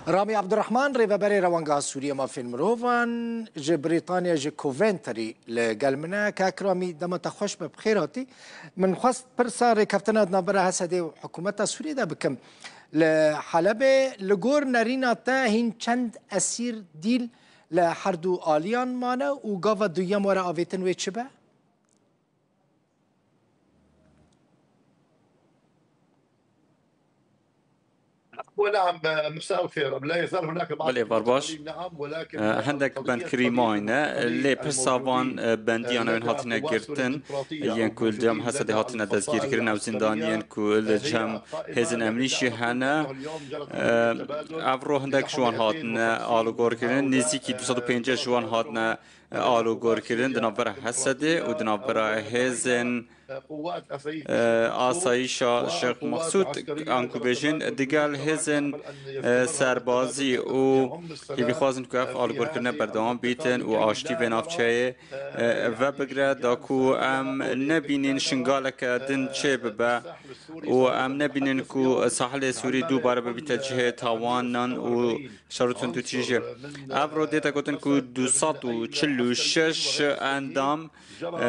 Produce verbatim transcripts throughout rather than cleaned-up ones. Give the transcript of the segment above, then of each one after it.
Ramî Abdurrahman, rêveberê Rewenga Sûriye Mafên Mirovan ji Brîtanya, ji Coventry li gel min e. Kak Ramî, dema te xweş be, bi xêr hatî. Min xwest pirsa rêkeftina di navbera H S D û hikûmeta Sûriyê de bikim. Li Helebê, li gor nerîna te, hîn çend esîr dîl li her du aliyan mane û gava duyem were avêtin wê çi be? Belê, var baş. E, hindek bendkirî mayne, lê pirsa van, e, bendiyan ew ên hatine girtin, yên ku li duyem H S D hatine destgîrkirin, ew zîndaniyên ku li cem hêzên emnî jî hene. E, ev ro hindek ji wan hatine alûgorkirin, nêzîkî du sed û pêncî ji wan hatine alûgorkirin di navbera H S D û di navbera hêzên, e, asayîşa Şêx Mexsûd, anku bêjin digel hêzên, e, serbazî û hêvî xwazin ku ev alûgorkirine berdewam bîtin û aştî vê navçeyê, e, vebigre, da ku em nebînin şingaleke din çêbibe û em nebînin ku sahilê Sûrî dubare bibîte cihê tawanan û şer û tundûtîjê. Ev ro dête gotin ku du sed û çil û şeş endam, e,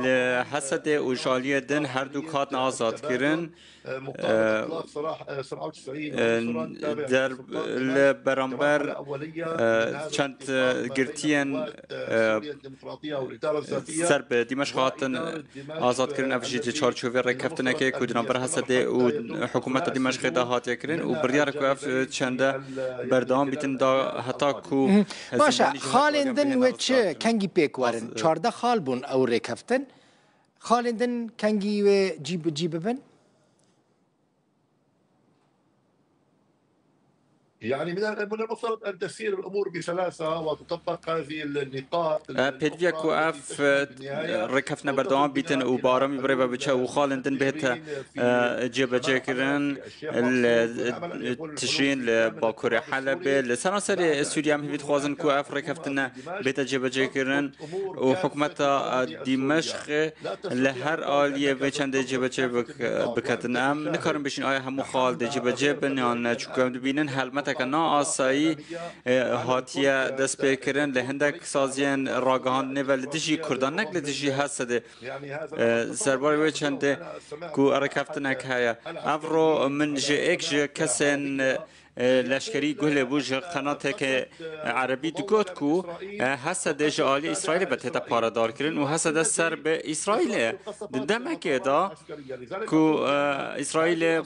li H S D û ji aliyê din her du hatin azadkirin. E, e, der, li beramber, e, çend, e, girtiyên, e, ser bi Dîmeşq hatin azadkirin, ev jî di çarçovê rêkeftinekê ku di navber H S D û hikûmeta Dîmeşqê de hatiye kirin û biryar e ku ev çende berdewam bîtin da heta ku Baş e, xalên din wê çi, kengî pêk werin? Çardeh xal bûn ew rêkeftin. Xalên din kengî wê cî bi cî bibin? يعني من من المفترض أن تسير الأمور بسلاسة وتطبق هذه النقاط. E, pêdiviya ku ev, e, rêkeftina berdewam bîtin û bi aramî bi rê ve biçe û xalên din bihête, e, cêbecêkirin, li, e, Tişrîn, li Bakurê Helebê, li seranserê Sûriye em hêvî dixwazin ku ev rêkeftine bête cêbecêkirin û hikûmeta, e, Dîmeşqê li her aliyê vê çendê cêbecê bik-, biketin. Em nikarin bêjin aya hemû xal dê cêbecê bin yan ne, çunku em dibînin helmeteke na asayî, e, hatiye destpêkirin. Li hindek saziyên ragihandinê ve li dijî Kurdan, nek li dijî H S D, e, serbarê wê çendê ku rêkeftinek heye. Ev ro min ji êk ji kesên, e, e, leşkerî guh lê bû, ji qenateke erebî digot ku, e, H S D ji alî Îsraîlê ve tête paradarkirin û H S D ser bi Îsraîlê ye. Di demekê de ku, e, Îsraîlê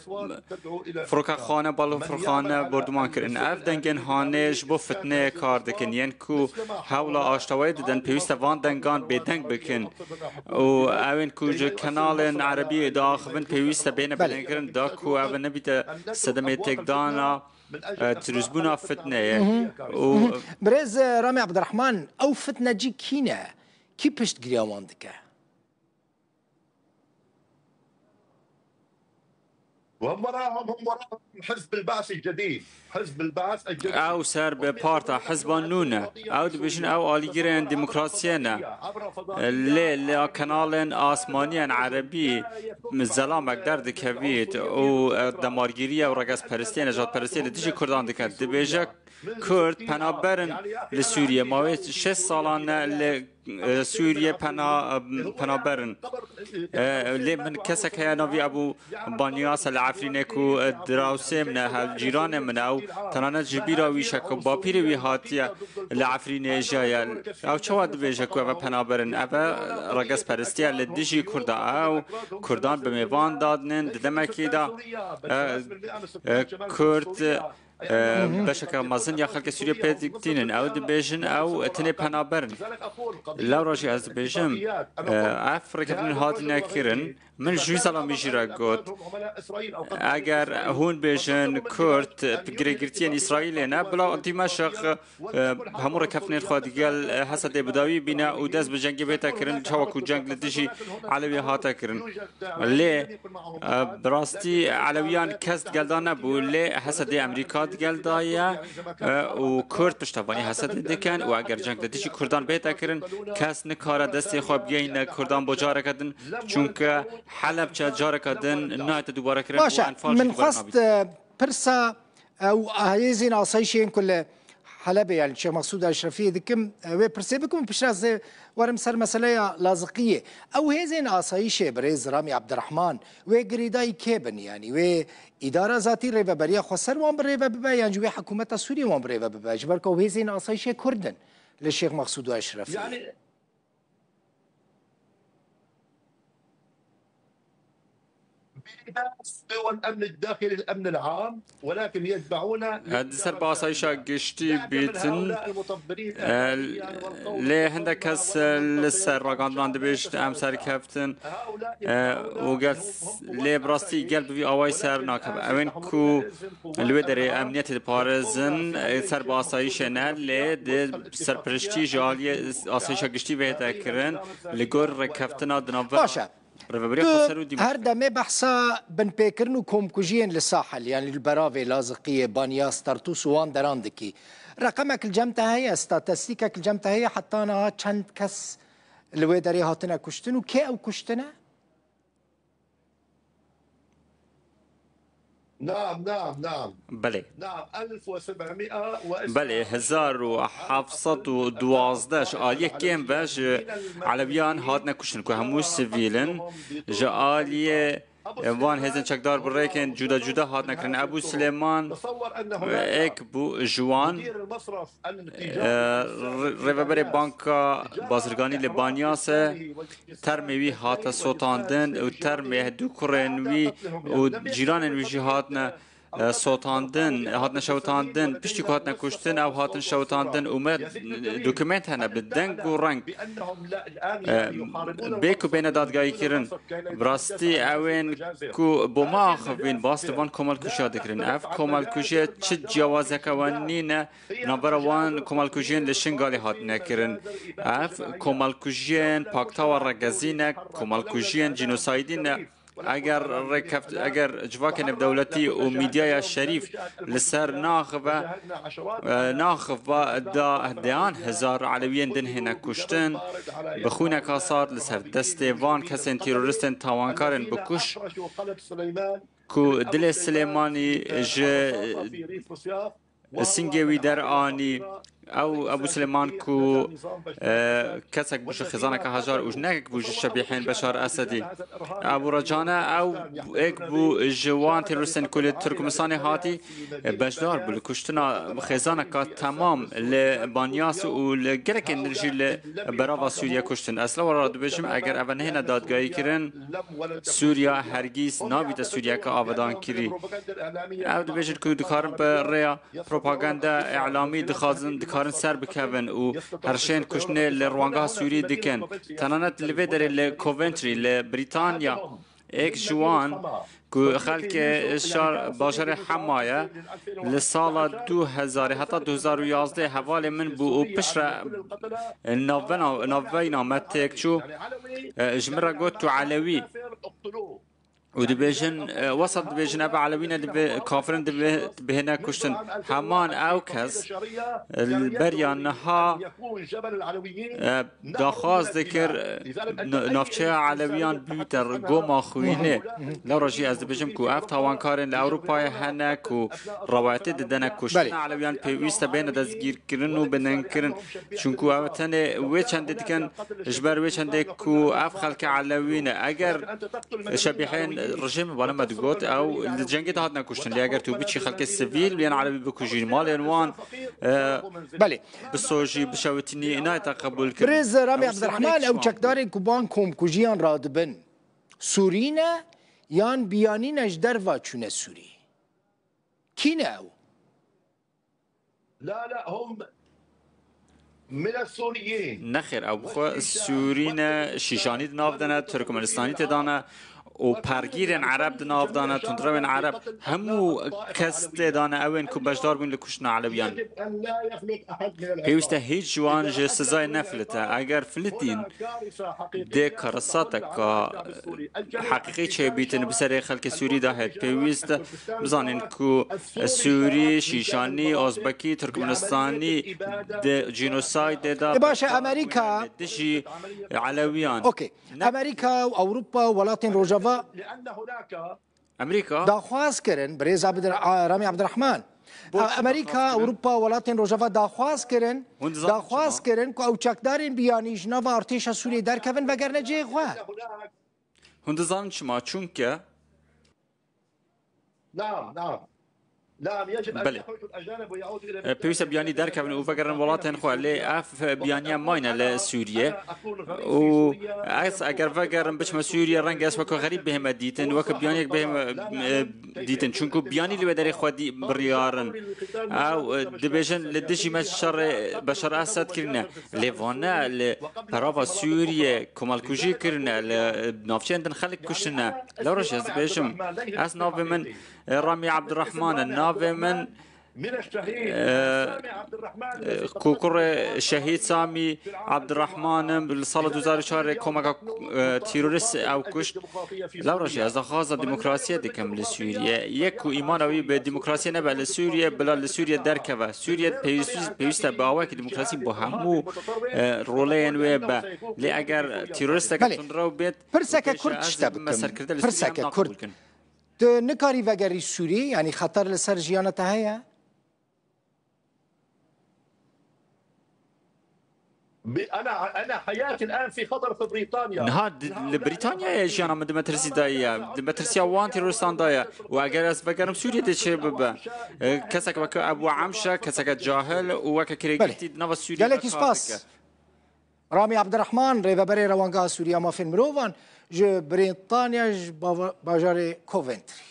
firokekhane, balafirxane bombardeman kirin. Ev dengên hanê ji bo fitneyê kar dikin, yên ku hewla aştawayê didin, pêwîst e van dengan bêdeng bikin. Û ew ên ku ji kenalên erebî diaxivin, pêwîst e bêne Belê. bêdengkirin, da ku ev nebîte sedemê têkdana, e, dirustbûna fitneyê. Û Birêz, e, Ramî Abdurrahman, ew fitnecî kî ne? Kî piştgiriya wan dike? وهم وراهم، هم وراهم حزب البعث الجديد. حزب البعث الجديد. Ew ser bi parta hizba nû ne. Ew dibêjin ew alîgirên demokrasiyê ne. Lê li kenalên asmaniyên erebî zelamek derdikevît û, e, demargiriye û regezperestiye, nejadperestiye li dijî Kurdan dike. Dibêje Kurd penaber in li Sûriye. Mawê şêst salan e li, e, Sûriye pena-, e, penaber in. E, lê min kesek heye navî Ebû Banyas e li Efrînê ku, e, dirawsê min e, hev-, cîranê min e û tenanet ji bîra wî şek ku bapîrê wî hatiye li Efrînê jiyaye. Ew çawa dibêje ku ev e penaber in? Ev e regezperestiye li dijî Kurda. Ew Kurdan bi mêvan dadinin di demekî de, e, e, Kurd, e, beşeke mezin ya xelkê Sûriyê pê tînin. Ew dibêjin ew tenê penaber in. Lewra jî ez dibêjim, e, ev rêkeftinên hatine kirin. Min ji wî zelamî jî re got, eger hûn bêjin Kurd girêgirtiyên Îsraîlê ne, bila Dîmeşq, e, hemû rêkeftinên xwe digel, e, H S D bi dawî bîne û dest bi cengê bête kirin, çawa ku ceng li dijî Elewî hate kirin. Lê, e, bi rastî Elewiyan kes digel da nebû, lê H S D Amerîka digel da ye, e, û Kurd piştevanî H S D dikin û eger ceng li dijî Kurdan bête kirin, kes nikare destê xwe bigihîne Kurdan bo careke din, çunke Helebçe careke din nayête dubare kirin û Enfal jî dubare nabît. Baş e, min xwest, e, pirsa Ew hêzên asayîşê yên ku li Helebê, yani Şêx Mexsûd Eşrefiyê dikim, e, wê pirsê bikim û piştre ez ê werim ser meseleya Laziqiyê. Ew hêzên asayîşê birêz Ramî Abdirehman, wê girêdayî kê bin? Yani wê îdara zatî rêveberiya xweser wan bi rêve bibe, yan jî wê hikûmeta Sûriyê wan bi rêve bibe? Ji ber ku ew hêzên asayîşê Kurd in li Şêx Mexsûd û Eşrefiyê. Yani, هو الأمن الداخلي، الأمن العام، ولكن يتبعون Di ser bi asayîşa giştî bîtin, e, lê hindek kes, e, li ser ragandinan dibêjin em serkeftin, e, û gel, lê bi rastî gel bi vî awayî ser nakeve. Ew ên ku li wê derê emniyetê diparêzin, e, ser bi asayîşê ne, lê di serpiriştî ji aliyê asayîşa giştî vê hête kirin, li gor rêkeftina di navbera Baş e. Rêveberiya Tu Xweser û Dîmok. her demê behsa binpêkirin û komkujiyên li Sahel, yanî li Beravê, Laziqiyê, Banyas, Tartûs û wan deran dikî. Reqemek li cem te heye, statistîkek li cem te heye, heta niha çend kes li wê derê hatine kuştin û kê ew kuştine? نعم، نعم، نعم. Belê. نعم، ألف وسبعمية وإسعة. Belê, hezar û heft sed û duwazdeh ji aliyê kêm ve ji Elewiyan hatine kuştin, ku hemû sivîl in. Ji aliyê, e, van hêzên çekdar bi rêkên cuda cuda hatine kirin. Ebû Silêman, e, êk bû ji wan, e, re-, rêveberê Banka Bazirganî li Banyas e. Termê wî hate sotandin û termê du kurên wî û cîranên wî jî hatine, e, sotandin, hatine şewitandin. Piştî ku hatine kuştin, ew hatin şewitandin û me dokument hene bi deng û reng. E, bê ku bêne dadgahîkirin, bi rastî ew ên ku bo me axivîn, bas li van komelkujiya dikirin. Ev komelkujiye çi ciyawazeke we nîne, Navbera wan komelkujiyên li Şingalê hatine kirin. Ev komelkujiyên Paktawa Regezî ne, komelkujiyên cînosaydî ne. Eger rêkeft-, eger civakê navdewletî û mîdyaya şerîf li ser naxive, e, naxiva da deyan hezar Elewiyên din hêne kuştin, bi xwîneka sar li ser destê van kesên teroristên tawankarên bikuş ku dilê Silêmanî ji singê wî deranî. Ew Ebû Silêman ku, e, kesek bû ji xêzaneke hejar û ji nekek bû ji şebîhên Beşar Esedî. Ebû Recane ew êk bû ji wan teroristên ku li Tirkmenistanê hatî, e, beşdar bû li kuştina xêzaneka temam li Banyas û li gelekên din jî li berava Sûriye kuştin. Ez li we re dibêjim, eger eve nehêne dadgahî kirin, Sûriya hergîz nabîte Sûriyeke avedankirî. Ew dibêjin ku dikarin bi rêya propaganda, îlamî dixwazin, dikarin ser bikevin û herşên kuştinê li Rwangeha Sûrî dikin. Tenanet li vê derê li Coventry, li Brîtanya, êk ji wan ku xelkê şar bajarê Hema ye, li sala du hezarê heta du hezar û yazdeh hevalê min bû û piştre navbena-, navbeyna me têk çû, e, ji min re got, "Tu Elewî." Û dibêjin, e, wesa dibêjin, ev Elewî ne, dibe, kafirin dibe, dibihêne kuştin. Heman ew kes, e, li beriya niha, e, daxwaz dikir, e, n-, navçeya Elewiyan bibîte goma xwînê. Lewra jî ez dibêjim ku ev tawankarên li Ewropayê hene ku rewayetê didene kuştina Belê. Elewiyan pêwîst e bêne destgîrkirin û binengkirin. Çunku ew tenê wê çendê dikin, ji ber wê çendê ku ev xelke Elewî ne. Eger şebîhên rejîmê bana me digot, ew li cengê de hatine kuştin. Lê eger tu biçî xelkê sivîl yên Elewî bikujî, malên wan, e, Belê. Bisojî, bişewitinî, nayê te qebûl kirin. Birêz Ramî Ew Ebdirehman, sivîlek ew çekdarên ku ban komkujiyan radibin, Sûrî ne yan biyanî ne ji derva çûne Sûrî? Kî ne ew? لا، لا، هم من السوريين. Nexêr, ew bi xwe Sûrî ne, Şîşanî di nav de ne, Tirkmenistanî tê de ne û pergîrên Ereb di nav de ne, tundrewên Ereb, hemû kes tê de ne, ew ên ku beşdar bûn li kuştina Elewiyan. يجب أن لا يفلت أحد من العقاب. Pêwîst e hîç ji wan ji sizayê nefilite. Eger filitîn, dê karesateka heqîqî çêbîtin bi serê xelkê Sûrî de hêt. Pêwîst e bizanin ku Sûrî, Şîşanî, Ozbekî, Tirkmenistanî di cînosaydê de E, baş e, Amerîka dijî Elewiyan. Okey. Ne- Amerîka û Ewropa û welatên Rojava لأن هناك Amerîka daxwaz kirin, birêz Abdir-, a, Ramî Abdirehman, Amerîka, Ewropa, welatên Rojava daxwaz kirin, daxwaz kirin ku ew çekdarên biyanî ji nava artêşa Sûriyê derkevin, vegerine cihê xwe. Hûn dizanin çima? Çunke نعم، نعم. نعم، يجب أن Belê. يخرجوا الأجانب ويعودوا إلى E, Pêwîst e biyanî derkevin û vegerin welatên xwe. Lê ev biyaniya mayne li Sûriye. Û ez eger vegerim biçime Sûriye, renge ez weke xerîb bihême dîtin, weke biyaniyek bihême, e, dîtin. Çunku biyanî li wê derê xwe dî-, biryarin. Ew, e, dibêjin li dijî me şerê Beşar Esed kirine. Lê vane li perava Sûriye komelkujî kirine, li, e, navçeyên din xelk kuştine. Lewra jî ez dibêjim, ez navê min, e, Ramî Abdurrahman e, navê min, e, e, ku kurê Şehîd Samî Abdurrahman im, li sala du hezar û çar komeka, e, terorist ew kuşt. Lewra jî ez axaza demokrasiyê dikim li Sûriye. Yek ku îmana wî bi demokrasiyê nebe li Sûriye, bila li Sûriye derkeve. Sûriye pêwîst, pêwîst e bi awayekî demokrasî bo hemû, e, roleyên wê be. Lê eger teroristeke Belê. Tundrew bêt, Pirseke dibêje, kurt ez tişte ê bime bikim. Serkirde li Sûriye, Pirseke em kurt. Naqebûl kin. Tu nikarî vegerî Sûrî, yanî xeter li ser jiyana te heye? ب-، أنا، أنا حياتي الآن في خطر في بريطانيا. Niha di-, li Brîtanyayê jiyana min di metirsî de ye. Di metirsiya wan terorîstan de ye. Û eger ez vegerim Sûriyê de çê bibe? E, kesek weke Ebû Emşe, keseke cahil û weke Belê. Kirêgirtî di nava Sûriyê Gelekî de kar spas. Dike. Ramî Abdirehman, rêveberê Rewangeha Sûriya Mafên Mirovan ji Brîtanya, ji bava-, bajarê Coventry.